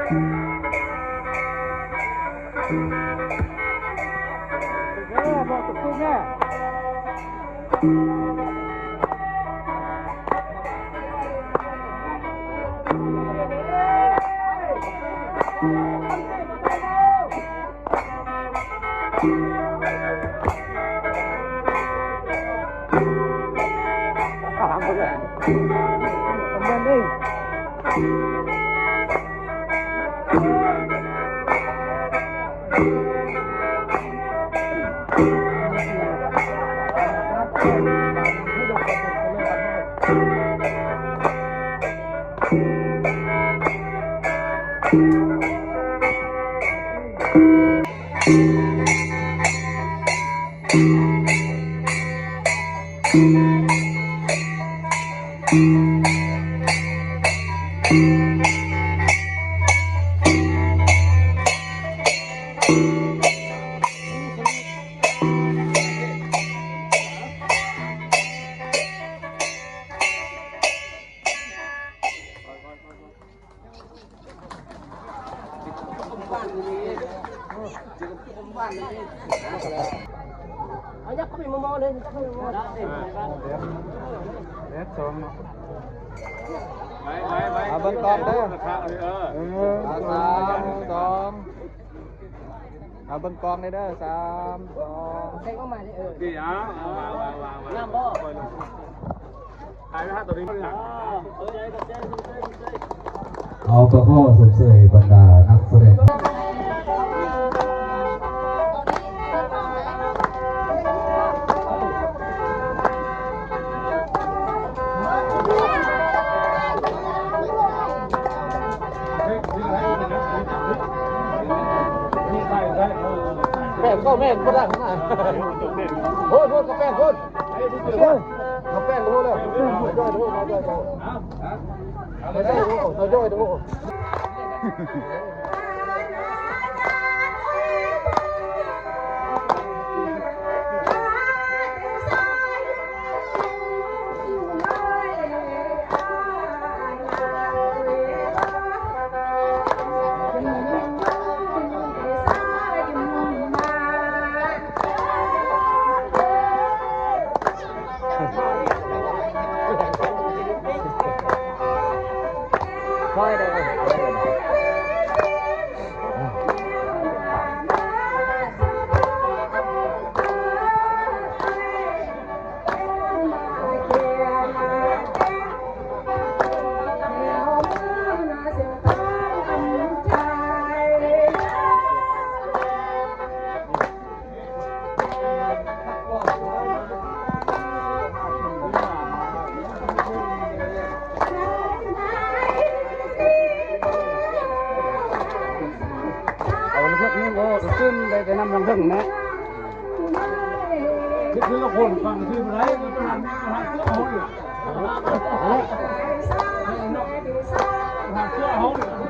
ເອົາເບິ່ງກ້ອງເດີ ເອີ ເອີ ສາມ ສອງ ເອົາເບິ່ງກ້ອງເດີ ສາມ ສອງ ເຊກອອກມາເດີ ເອີ ໂອເຄ ເອົາ ເອົາ ເອົາ ເອົາ ງາມບໍ່? ເອົາກະຂໍຊົມເຊີຍບັນດານັກສະແດງ. ແປ້ງກໍແມ່ນບໍ່ໄດ້ນະ ໂພດ ໂພດ ກະແປ້ງໂພດ ໂອ້ຍ ກະແປ້ງໂພດແລ້ວ ທະຍອຍໂພດ ທະຍອຍໂພດ ທະຍອຍໂພດ. ເອົາເລິກໆນີ້ບໍ່ຂຶ້ນໄດ້ແຕ່ນຳທາງເທິງນະ ຄືລະຄົນຟັງຊື່ບໍ່ໄດ້ ມັນຫາ ຫາເສື້ອເຮົານີ້ ຫາເສື້ອເຮົານີ້.